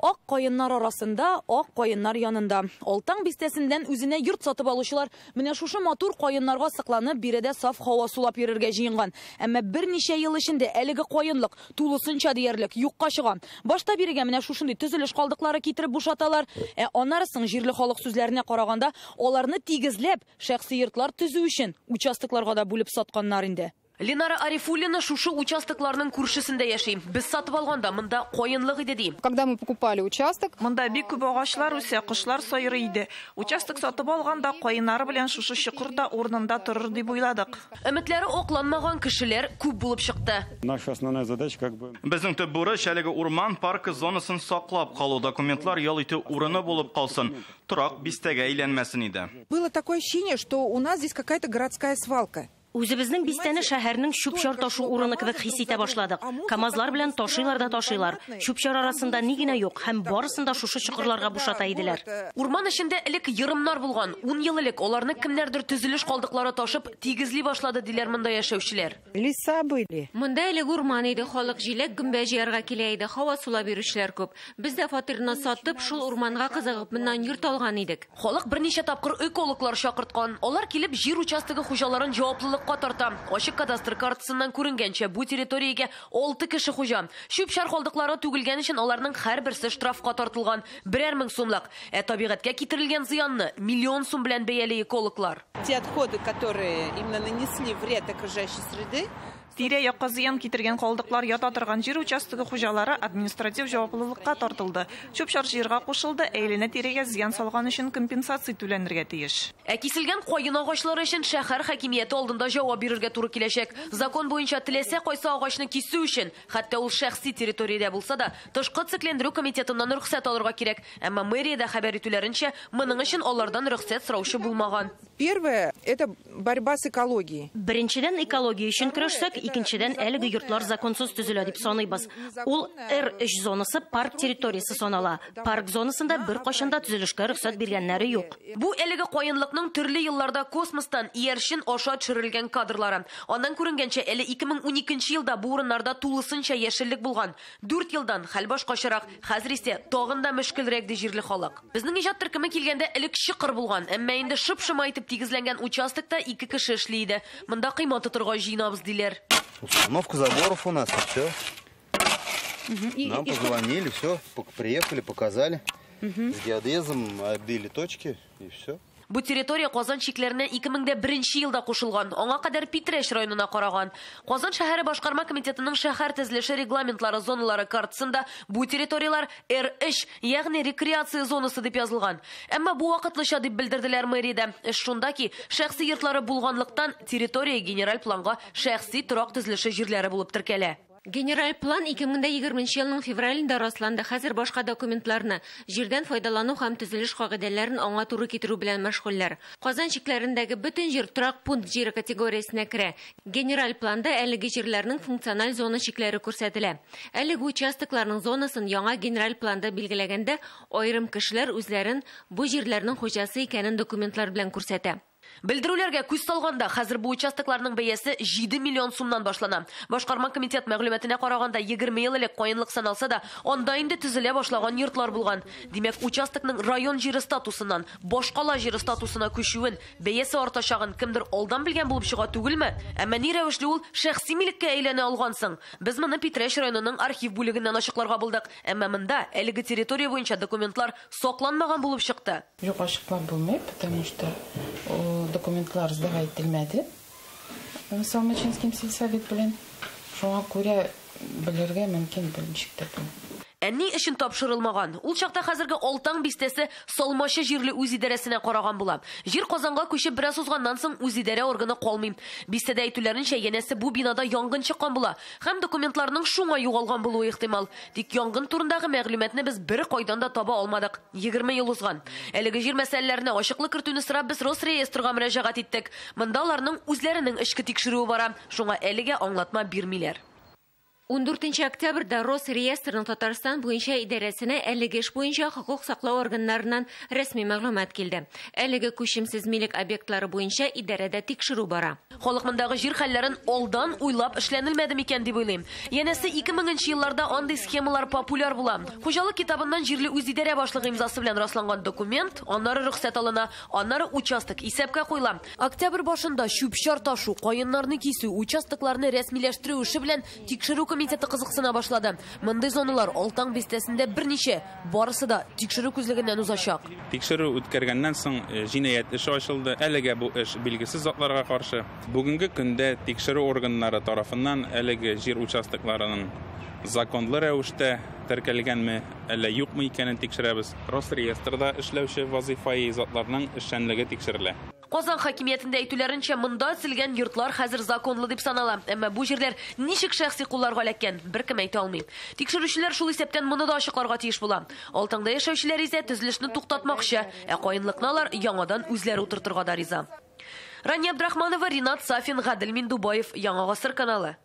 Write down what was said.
Ак каеннар арасында, ак каеннар янында. Алтаң бистәсеннән үзенә йорт сатып алучылар менә шушы матур каеннарга сокланып, биредә саф һава сулап йөрергә җыенган. Әмма берничә ел эчендә әлеге каенлык тулысынча диярлек юкка чыга. Башта бирегә менә шушындый төзелеш калдыклары китереп бушаталар, ә аннары соң җирле халык сүзләренә караганда, аларны тигезләп, шәхси йортлар төзү өчен участокларга да бүлеп сатканнар инде. Ленара Арифуллина шушы участокларның күршесендә яши. Без сатып алганда монда каенлык иде ди. Когда мы покупали участок, Монда бик күп агачлар үсә, кошлар сайрый иде. Участок сатып алганда каеннары белән шушы чокыр да урынында торыр дип уйладык. Өметләре акланмаган кешеләр күп булып чыкты. Наша основная задача как бы Безнең төп бурыч әлеге урман паркы зонасын саклап калу, документлар ял итү урыны булып калсын, торак бистәгә әйләнмәсен иде. Было такое ощущение, что у нас здесь какая-то городская свалка. Үзебезнең бистәне шәһәрнең чүп-чар ташу урыны кебек хис итә башладык. КАМАЗлар белән ташыйлар да ташыйлар. Чүп-чар арасында ни генә юк һәм барысын да шушы чокырларга бушата иделәр. Урман эчендә элек ерымнар булган. 10 ел элек аларны кемнәрдер төзелеш калдыклары ташып тигезли башлады диләр монда яшәүчеләр. Леса были. Монда элек урман иде, халык җиләк, гөмбә җыярга килә иде, һава сулап йөрүчеләр күп. Без дә фатирны сатып, шул урманга кызыгып, моннан йорт алган идек. Халык берничә тапкыр экологлар чакырткан. Алар килеп җир участогы хуҗаларын җаваплылыкка тарта. Ачык кадастр картасыннан күренгәнчә, бу территориягә 6 кеше хуҗа. Чүп-чар калдыклары түгелгән өчен аларның һәрберсе штрафка тартылган. Берәр мең сумлык. Ә табигатькә китерелгән зыянны миллион сум белән бәяли экологлар. Те отходы, которые именно нанесли вред окружающей среды, Тирә-якка зыян китергән калдыклар ята торган җир участогы хуҗалары административ җаваплылыкка тартылды. Чүп-чар җыярга кушылды, әйләнә-тирәгә зыян салган өчен компенсация түләнергә тиеш. Ә киселгән каен агачлары өчен шәһәр хакимияте алдында җавап бирергә туры киләчәк. Закон буенча теләсә кайсы агачны кисү өчен, хәтта ул шәхси территориядә булса да, тышкы төзекләндерү комитетыннан рөхсәт алырга кирәк. Әмма мэриядә хәбәр итүләренчә, моның өчен алардан рөхсәт сораучы булмаган. Первое это борьба с экологией. Беренчедән экология өчен көрәшсәк, икенчедән әлеге йортлар законсыз төзелә дип саныйбыз. Ул R3 зонасы парк территориясе санала. Парк зонасында беркайчан да төзелешкә рөхсәт биргәннәре юк. Бу әлеге каенлыкның төрле елларда космостан иярчен аша төшерелгән кадрлары. Аннан күренгәнчә, әле 2012 елда бу урыннарда тулысынча яшеллек булган. 4 елдан хәл башкачарак, хәзер исә тагын да мөшкелрәк ди җирле халык. Безнең иҗат төркеме килгәндә элек чокыр булган, әмма инде шып-шыма итеп тигезләнгән участокта 2 кеше эшли иде. Монда кыйма тотырга җыенабыз диләр. Установка заборов у нас, и все. Нам позвонили, все, приехали, показали. С геодезом отбили точки, и все. Бу территория Казан чикләренә 2001 елда кушылган. Аңа кадәр Питрәч районына караган. Казан шәһәре башкарма комитетының шәһәр төзелеше регламентлары зоналары картасында бу территорияләр R3, ягъни рекреация зонасы дип язылган. Әмма бу вакытлыча дип белдерделәр мэриядә. Эш шунда ки, шәхси йортлары булганлыктан территория генераль планга шәхси торак төзелеше җирләре булып теркәлә. Генераль план 2020 елның февралендә расланды. Хәзер башка документларны, җирдән файдалану һәм төзелеш кагыйдәләрен аңа туры китерү белән мәшгульләр. Казан чикләрендәге бөтен җир торак пункт җире категориясенә керә. Генераль планда әлеге җирләрнең функциональ зона чикләре күрсәтелә. Әлеге участокларның зонасын яңа генераль планда билгеләгәндә аерым кешеләр үзләрен бу җирләрнең хуҗасы икәнен документлар белән күрсәтә. Белдерүләргә күз салганда, хәзер бу участокларның бәясе 7 миллион сумнан башлана. Башкарма комитет мәгълүматына караганда, 20 ел элек каенлык саналса да, анда инде төзелә башлаган йортлар булган. Димәк, участокның район җире статусыннан башкала җире статусына күчүен, бәясе артачагын кемдер алдан белгән булып чыга түгелме? Әмма ни рәвешле ул шәхси милеккә әйләнә алган соң? Без моны Питрәч районының архив бүлегеннән ачыкларга булдык. Әмма монда әлеге территория буенча документлар сакланмаган булып чыкты. Юк, ачыклап булмый, потому что документлар сдавать ителмәде. Салмачинский сельсовет белән. Шуңа күрә белергә мөмкин берничек тә. Ә ни өчен тапшырылмаган? Ул чакта хәзерге Алтаң бистәсе Салмачы җирле үзидарәсенә караган була. Җир Казанга күчеп бераз узганнан соң үзидарә органы калмый. Бистәдә әйтүләренчә, янәсе бу бинада янгын чыккан була һәм документларның шуңа югалган булуы ихтимал. Тик янгын турындагы мәгълүматны без бер кайдан да таба алмадык. 20 ел узган. Әлеге җир мәсьәләләренә ачыклык кертүне сорап без Росреестрга мөрәҗәгать иттек. Монда аларның үзләренең эчке тикшерүе бара. Шуңа әлегә аңлатма бирмиләр. 14 октябрьдә Росреестрның Татарстан буенча идарәсенә әлеге эш буенча хокук саклау органнарыннан рәсми мәгълүмат килде. Әлеге күчемсез милек объектлары буенча идарәдә тикшерү бара. Халык мондагы җир хәлләрен алдан уйлап эшләнелмәде микән дип уйлыйм. Янәсе 2000 елларда андый схемалар популяр була. Хуҗалык китабыннан җирле үзидарә башлыгы имзасы белән расланган документ, аннары рөхсәт алына, аннары участок исәпкә куела. Октябрь башында чүп-чар ташу, каеннарны кисү, участокларны рәсмиләштерү эше белән тикшерү комитеты кызыксына башлады. Мондый зоналар Алтаң бистәсендә берничә, барысы да тикшерү күзлегеннән узачак. Тикшерү үткәргәннән соң җинаять эше ачылды. Әлегә бу эш билгесез затларга каршы. Бүгенге көндә тикшерү органнары тарафыннан әлеге җир участокларының законлы рәвештә теркәлгәнме, әллә юкмы икәнен тикшерәбез. Росреестрда эшләүче вазифаи затларның эшчәнлеге тикшерелә. Казан хакимиятендә әйтүләренчә, монда төзелгән йортлар хәзер законлы дип санала. Әмма бу җирләр ничек шәхси кулларга эләккән, беркем әйтә алмый. Тикшерүчеләр шул исәптән моны да ачыкларга тиеш була. Алтаңда яшәүчеләр исә төзелешне туктатмакчы, ә каенлыкны алар яңадан үзләре утыртырга да риза. Рания Абдрахманова, Ринат Сафин, Гадел Миндубаев, Яңа Гасыр каналы.